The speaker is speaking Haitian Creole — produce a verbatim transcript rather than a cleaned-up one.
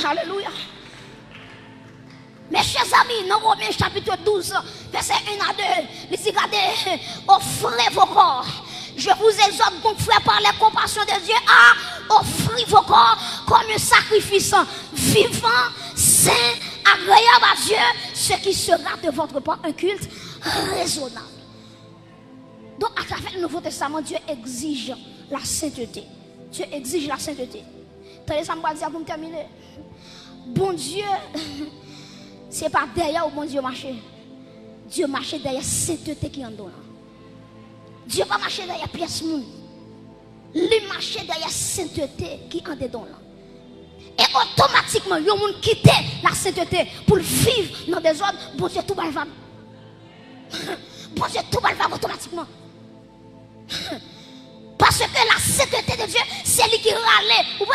Alelouya. Mes chers amis, nan Women chapit douz, vèsè en a de, li di, gade, offrez vos corps. Je vous exhorte donc, frères, par les compassions de Dieu, à offrir vos corps comme un sacrifice vivant, saint, agréable à Dieu, ce qui sera de votre part un culte raisonnable. Donk, atravè Nouvo Testaman, Dye egzije la senteté. Dye egzije la senteté. Tande sa m pral di a pou m tèmine. Bondye, se pa dèyè w Bondye mache. Dye mache dèyè senteté ki anndan w lan. Dye pa mache dèyè pyès moun. Li mache dèyè senteté ki andedan w lan. E otomatikman, yon moun kite la senteté pou l viv nan dezòd, Bondye tou ba l vag. Bondye tou ba l vag otomatikman. Paske la senteté de Dye, se li ki rale. Ou wè,